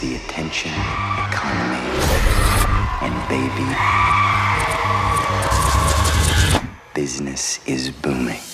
the attention economy. And baby, business is booming.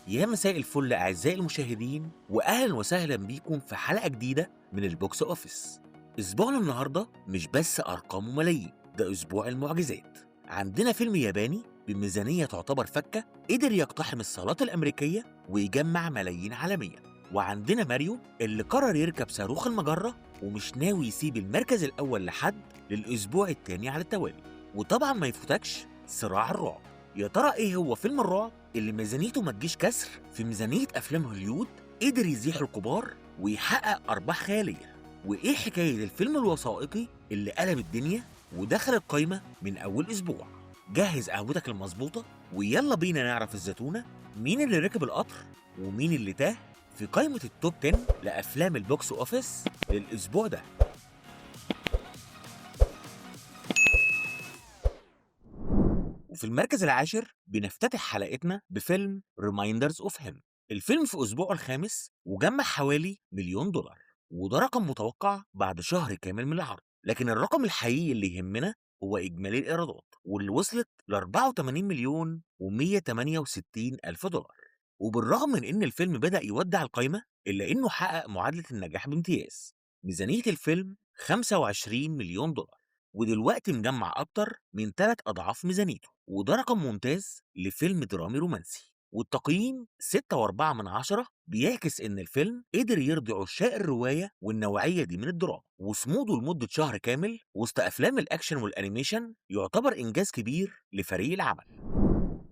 يا مساء الفل أعزائي المشاهدين، وأهلا وسهلا بيكم في حلقة جديدة من ال box office. أسبوعنا النهاردة مش بس أرقام وملايين، ده أسبوع المعجزات. عندنا فيلم ياباني بميزانية تعتبر فكة قدر يقتحم الصالات الأمريكية ويجمع ملايين عالميا، وعندنا ماريو اللي قرر يركب صاروخ المجرة ومش ناوي يسيب المركز الأول لحد للأسبوع الثاني على التوالي. وطبعا ما يفوتكش صراع الرعب. يا ترى إيه هو فيلم الرعب اللي ميزانيته ما تجيش كسر في ميزانية أفلام هوليود قدر يزيح الكبار ويحقق أرباح خيالية؟ وإيه حكاية الفيلم الوثائقي اللي قلب الدنيا ودخل القايمة من أول أسبوع؟ جهز قهوتك المظبوطة ويلا بينا نعرف الزتونة، مين اللي ركب القطر ومين اللي تاه في قائمة ال top 10 لأفلام ال box office للأسبوع ده. وفي المركز العاشر بنفتتح حلقتنا بفيلم Reminders of Him. الفيلم في أسبوعه الخامس وجمع حوالي $1 مليون، وده رقم متوقع بعد شهر كامل من العرض، لكن الرقم الحقيقي اللي يهمنا هو إجمالي الإيرادات واللي وصلت ل $84,168,000. وبالرغم من إن الفيلم بدأ يودع القايمة إلا إنه حقق معادلة النجاح بامتياز. ميزانية الفيلم $25 مليون، ودلوقتي مجمع أكتر من 3 أضعاف ميزانيته، وده رقم ممتاز لفيلم درامي رومانسي. والتقييم 6.4 بيعكس إن الفيلم قدر يرضي عشاق الرواية والنوعية دي من الدراما، وصموده لمدة شهر كامل وسط أفلام الأكشن وال animation يعتبر إنجاز كبير لفريق العمل.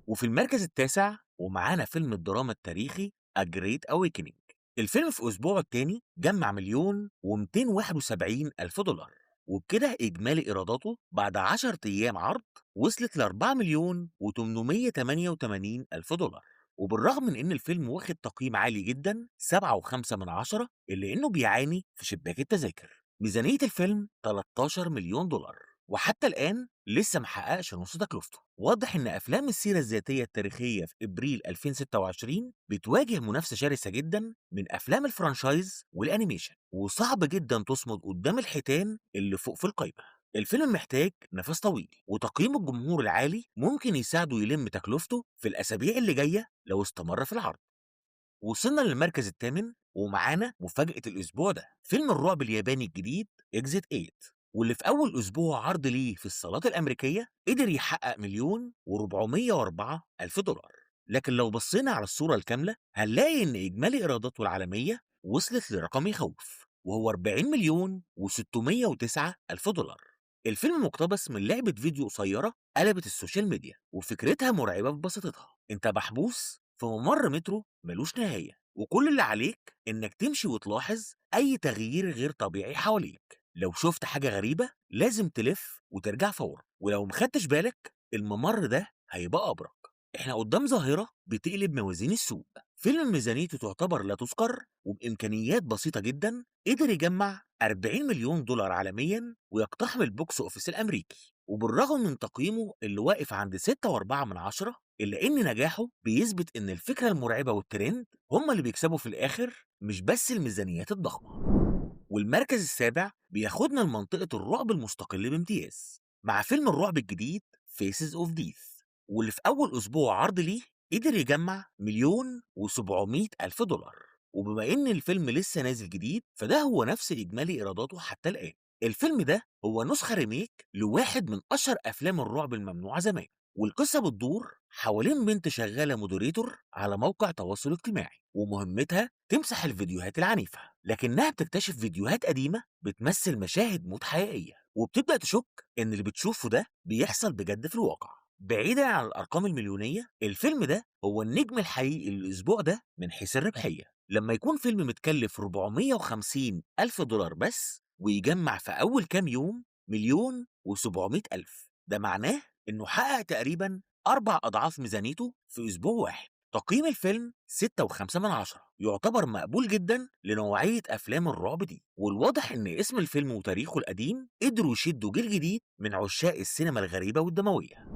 وفي المركز التاسع ومعانا فيلم الدراما التاريخي A Great Awakening. الفيلم في أسبوعه الثاني جمع $1,271,000، وبكده إجمالي إيراداته بعد 10 أيام عرض وصلت ل $4,888,000. وبالرغم من إن الفيلم واخد تقييم عالي جدا 7.5، إلا إنه بيعاني في شباك التذاكر. ميزانية الفيلم $13 مليون، وحتى الآن لسه محققش نص تكلفته. واضح إن أفلام السيرة الذاتية التاريخية في إبريل 2026 بتواجه منافسة شرسة جدا من أفلام ال franchise وال animation، وصعب جدا تصمد قدام الحيتان اللي فوق في القايمة. الفيلم محتاج نفس طويل، وتقييم الجمهور العالي ممكن يساعده يلم تكلفته في الأسابيع اللي جاية لو استمر في العرض. وصلنا للمركز الثامن ومعانا مفاجأة الأسبوع ده، فيلم الرعب الياباني الجديد Exit 8، واللي في أول أسبوع عرض ليه في الصالات الأمريكية قدر يحقق $1,404,000. لكن لو بصينا على الصورة الكاملة هنلاقي إن إجمالي إيراداته العالمية وصلت لرقم يخوف، وهو $40,609,000. الفيلم مقتبس من لعبة فيديو قصيرة قلبت ال social media، وفكرتها مرعبة ببساطتها. انت محبوس في ممر مترو ملوش نهاية، وكل اللي عليك انك تمشي وتلاحظ اي تغيير غير طبيعي حواليك. لو شفت حاجة غريبة لازم تلف وترجع فورا، ولو مخدتش بالك الممر ده هيبقى أبرك. احنا قدام ظاهرة بتقلب موازين السوق. فيلم ميزانيته تعتبر لا تذكر وبإمكانيات بسيطة جدا قدر يجمع $40 مليون عالميا ويقتحم ال box office الأمريكي. وبالرغم من تقييمه اللي واقف عند 6.4، إلا إن نجاحه بيثبت إن الفكرة المرعبة والترند هما اللي بيكسبوا في الآخر، مش بس الميزانيات الضخمة. والمركز السابع بياخدنا لمنطقة الرعب المستقل بامتياز مع فيلم الرعب الجديد Faces of Death، واللي في أول أسبوع عرض ليه قدر يجمع $1,700,000. وبما إن الفيلم لسه نازل جديد فده هو نفس إجمالي إيراداته حتى الآن. الفيلم ده هو نسخة remake لواحد من أشهر أفلام الرعب الممنوعة زمان، والقصة بتدور حوالين بنت شغالة moderator على موقع تواصل اجتماعي، ومهمتها تمسح الفيديوهات العنيفة، لكنها بتكتشف فيديوهات قديمة بتمثل مشاهد موت حقيقية، وبتبدأ تشك إن اللي بتشوفه ده بيحصل بجد في الواقع. بعيدا عن الأرقام المليونية، الفيلم ده هو النجم الحقيقي للأسبوع ده من حيث الربحية. لما يكون فيلم متكلف $450,000 بس ويجمع في أول كام يوم 1,700,000، ده معناه إنه حقق تقريبا 4 أضعاف ميزانيته في أسبوع واحد. تقييم الفيلم 6.5 من 10، يعتبر مقبول جدا لنوعية أفلام الرعب دي. والواضح إن اسم الفيلم وتاريخه القديم قدروا يشدوا جيل جديد من عشاق السينما الغريبة والدموية.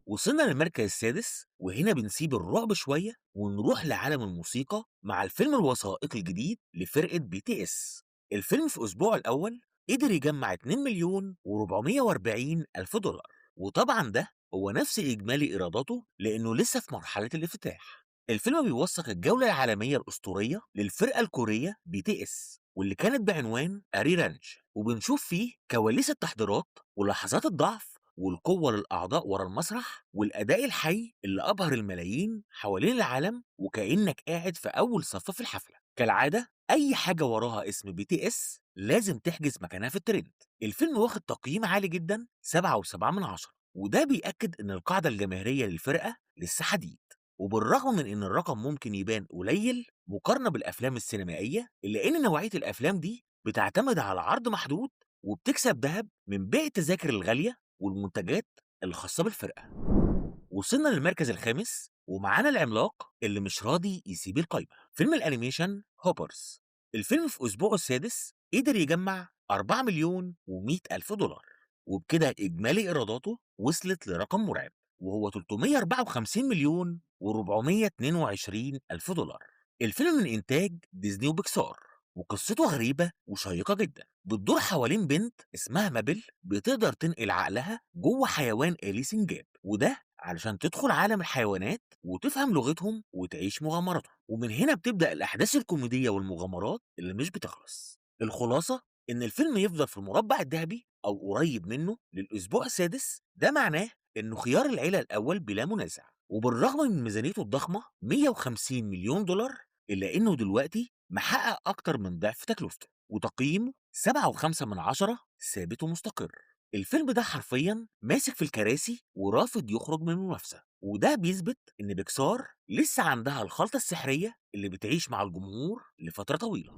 وصلنا للمركز السادس، وهنا بنسيب الرعب شوية ونروح لعالم الموسيقى مع الفيلم الوثائقي الجديد لفرقة BTS. الفيلم في أسبوعه الأول قدر يجمع 2,440,000 دولار، وطبعا ده هو نفس إجمالي إيراداته لأنه لسه في مرحلة الافتتاح. الفيلم بيوثق الجولة العالمية الأسطورية للفرقة الكورية BTS، واللي كانت بعنوان أريرانج، وبنشوف فيه كواليس التحضيرات ولحظات الضعف والقوة للأعضاء ورا المسرح والأداء الحي اللي أبهر الملايين حوالين العالم، وكأنك قاعد في أول صف في الحفلة. كالعادة أي حاجة وراها اسم BTS لازم تحجز مكانها في الترند. الفيلم واخد تقييم عالي جدا 7.7 من 10، وده بيأكد إن القاعدة الجماهيرية للفرقة لسه حديد. وبالرغم من إن الرقم ممكن يبان قليل مقارنة بالأفلام السينمائية، إلا إن نوعية الأفلام دي بتعتمد على عرض محدود وبتكسب ذهب من بيع التذاكر الغالية والمنتجات الخاصة بالفرقة. وصلنا للمركز الخامس، ومعانا العملاق اللي مش راضي يسيب القايمة، فيلم ال animation Hoppers. الفيلم في أسبوعه السادس قدر يجمع 4,100,000 دولار، وبكده إجمالي إيراداته وصلت لرقم مرعب وهو 354,422,000 دولار. الفيلم من إنتاج ديزني وبيكسار، وقصته غريبة وشيقة جدا، بتدور حوالين بنت اسمها مابل بتقدر تنقل عقلها جوه حيوان آلي سنجاب، وده علشان تدخل عالم الحيوانات وتفهم لغتهم وتعيش مغامراتهم. ومن هنا بتبدأ الأحداث الكوميدية والمغامرات اللي مش بتخلص. الخلاصة إن الفيلم يفضل في المربع الذهبي أو قريب منه للأسبوع السادس، ده معناه إنه خيار العيلة الأول بلا منازع. وبالرغم من ميزانيته الضخمة 150 مليون دولار، إلا إنه دلوقتي محقق أكتر من ضعف تكلفته، وتقييمه 7.5 من 10 ثابت ومستقر. الفيلم ده حرفيا ماسك في الكراسي ورافض يخرج من المنافسة، وده بيثبت إن بيكسار لسه عندها الخلطة السحرية اللي بتعيش مع الجمهور لفترة طويلة.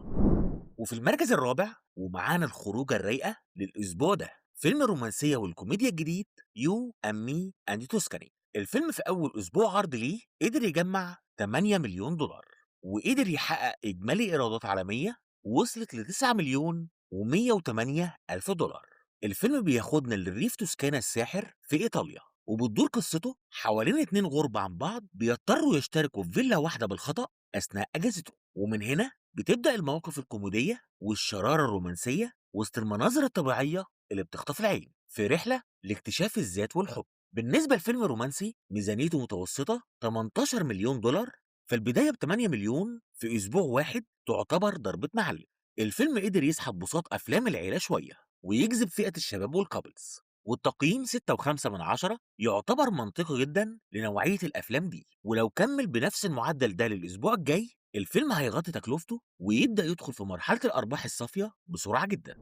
وفي المركز الرابع ومعانا الخروجة الرايقة للأسبوع ده، فيلم الرومانسية والكوميديا الجديد You and Me and Tuscany. الفيلم في أول أسبوع عرض ليه قدر يجمع 8 مليون دولار، وقدر يحقق إجمالي إيرادات عالمية وصلت ل 9,108,000 دولار. الفيلم بياخدنا للريف توسكانا الساحر في إيطاليا، وبتدور قصته حوالين 2 غربة عن بعض بيضطروا يشتركوا في فيلا واحدة بالخطأ أثناء أجازتهم، ومن هنا بتبدأ المواقف الكوميدية والشرارة الرومانسية وسط المناظر الطبيعية اللي بتخطف العين في رحلة لاكتشاف الذات والحب. بالنسبة لفيلم رومانسي ميزانيته متوسطة 18 مليون دولار، فالبداية ب 8 مليون في أسبوع واحد تعتبر ضربة معلم. الفيلم قدر يسحب بساط أفلام العيلة شوية ويجذب فئة الشباب وال couples، والتقييم 6.5 من 10 يعتبر منطقي جدا لنوعية الأفلام دي. ولو كمل بنفس المعدل ده للأسبوع الجاي الفيلم هيغطي تكلفته ويبدأ يدخل في مرحلة الأرباح الصافية بسرعة جدا.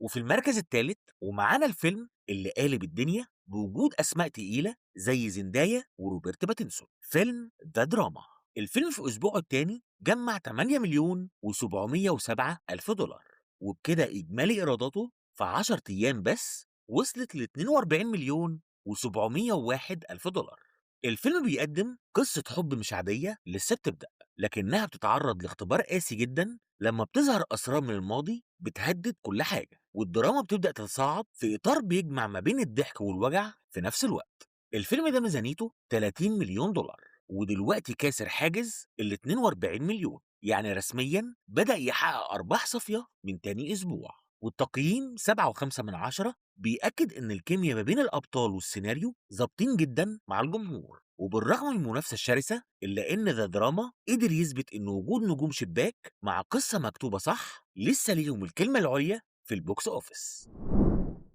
وفي المركز الثالث ومعانا الفيلم اللي قالب الدنيا بوجود أسماء تقيلة زي زندايا وروبرت باتنسون، فيلم The Drama. الفيلم في أسبوعه الثاني جمع 8,707,000 دولار، وبكده إجمالي إيراداته في 10 أيام بس وصلت ل 42,701,000 دولار. الفيلم بيقدم قصة حب مش عادية لسه بتبدأ، لكنها بتتعرض لاختبار قاسي جدا لما بتظهر أسرار من الماضي بتهدد كل حاجة، والدراما بتبدأ تتصاعد في إطار بيجمع ما بين الضحك والوجع في نفس الوقت. الفيلم ده ميزانيته 30 مليون دولار، ودلوقتي كاسر حاجز ال 42 مليون، يعني رسميا بدأ يحقق أرباح صافية من تاني أسبوع. والتقييم 7.5 من 10 بيأكد إن الكيمياء ما بين الأبطال والسيناريو ظابطين جدا مع الجمهور. وبالرغم من المنافسة الشرسة إلا إن The Drama قدر يثبت إن وجود نجوم شباك مع قصة مكتوبة صح لسه ليهم الكلمة العليا في ال box office.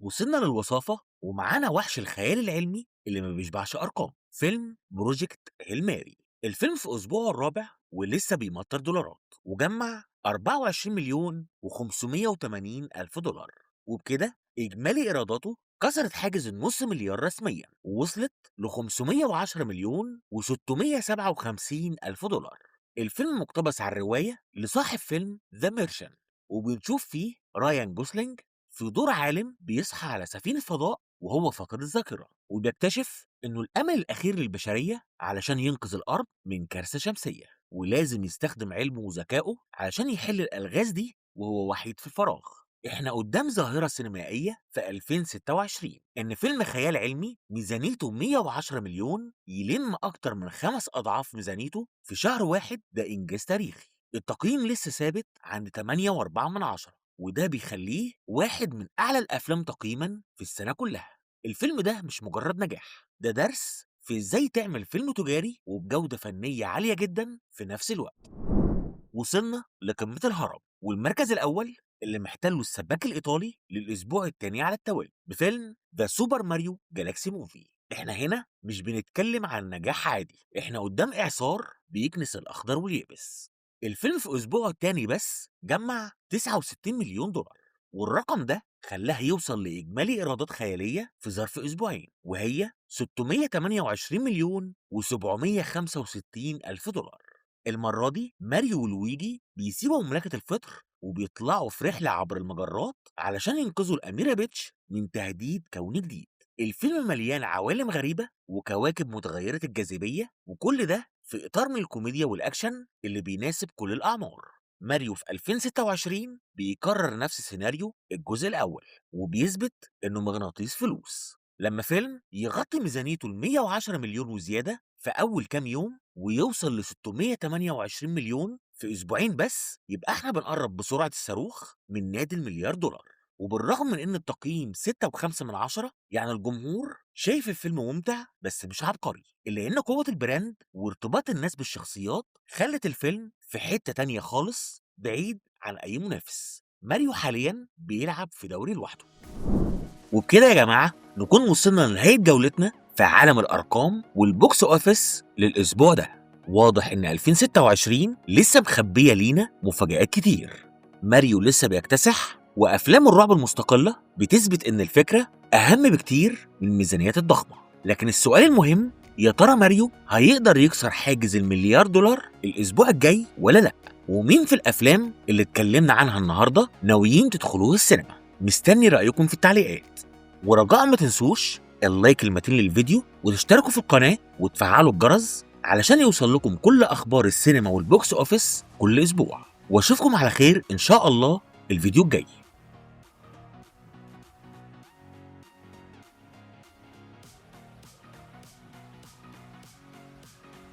وصلنا للوصافة ومعانا وحش الخيال العلمي اللي ما بيشبعش أرقام، فيلم Project Hail Mary. الفيلم في أسبوعه الرابع ولسه بيمطر دولارات، وجمع 24,580,000 دولار، وبكده إجمالي إيراداته كسرت حاجز النص مليار رسميا ووصلت ل 510,657,000 دولار. الفيلم مقتبس على الرواية لصاحب فيلم The Martian، وبنشوف فيه رايان جوسلينج في دور عالم بيصحى على سفينة فضاء وهو فاقد الذاكرة، وبيكتشف إنه الأمل الأخير للبشرية علشان ينقذ الأرض من كارثة شمسية، ولازم يستخدم علمه وذكائه علشان يحل الألغاز دي وهو وحيد في الفراغ. احنا قدام ظاهرة سينمائية في 2026، ان فيلم خيال علمي ميزانيته 110 مليون يلم اكتر من 5 اضعاف ميزانيته في شهر واحد، ده انجاز تاريخي. التقييم لسه ثابت عند 8.4 من 10، وده بيخليه واحد من اعلى الافلام تقييما في السنة كلها. الفيلم ده مش مجرد نجاح، ده درس في ازاي تعمل فيلم تجاري وبجودة فنية عالية جدا في نفس الوقت. وصلنا لقمة الهرم والمركز الأول اللي محتلة السباك الإيطالي للأسبوع الثاني على التوالي بفيلم The Super Mario Galaxy Movie. احنا هنا مش بنتكلم عن نجاح عادي، احنا قدام إعصار بيكنس الأخضر واليابس. الفيلم في أسبوعه الثاني بس جمع 69 مليون دولار، والرقم ده خلاه يوصل لإجمالي إيرادات خيالية في ظرف أسبوعين، وهي 628 مليون و765 ألف دولار. المرة دي ماريو ولويجي بيسيبوا مملكة الفطر وبيطلعوا في رحلة عبر المجرات علشان ينقذوا الأميرة بيتش من تهديد كوني جديد. الفيلم مليان عوالم غريبة وكواكب متغيرة الجاذبية، وكل ده في إطار من الكوميديا والأكشن اللي بيناسب كل الأعمار. ماريو في 2026 بيكرر نفس سيناريو الجزء الأول، وبيثبت إنه مغناطيس فلوس. لما فيلم يغطي ميزانيته ال 110 مليون وزيادة في أول كام يوم ويوصل ل 628 مليون في أسبوعين بس، يبقى احنا بنقرب بسرعة الصاروخ من نادي المليار دولار. وبالرغم من إن التقييم 6.5 من 10، يعني الجمهور شايف الفيلم ممتع بس مش عبقري، إلا إن قوة ال brand وارتباط الناس بالشخصيات خلت الفيلم في حتة تانية خالص بعيد عن أي منافس. ماريو حاليا بيلعب في دوري لوحده. وبكده يا جماعة نكون وصلنا لنهاية جولتنا في عالم الأرقام وال box office للأسبوع ده. واضح إن 2026 لسه مخبية لينا مفاجآت كتير. ماريو لسه بيكتسح، وأفلام الرعب المستقلة بتثبت إن الفكرة أهم بكتير من الميزانيات الضخمة. لكن السؤال المهم، يا ترى ماريو هيقدر يكسر حاجز المليار دولار الأسبوع الجاي ولا لأ؟ ومين في الأفلام اللي اتكلمنا عنها النهاردة ناويين تدخلوه السينما؟ مستني رأيكم في التعليقات. ورجاء ما تنسوش ال like المتين للفيديو، وتشتركوا في القناة وتفعلوا الجرس علشان يوصل لكم كل أخبار السينما وال box office كل أسبوع. واشوفكم على خير إن شاء الله الفيديو الجاي.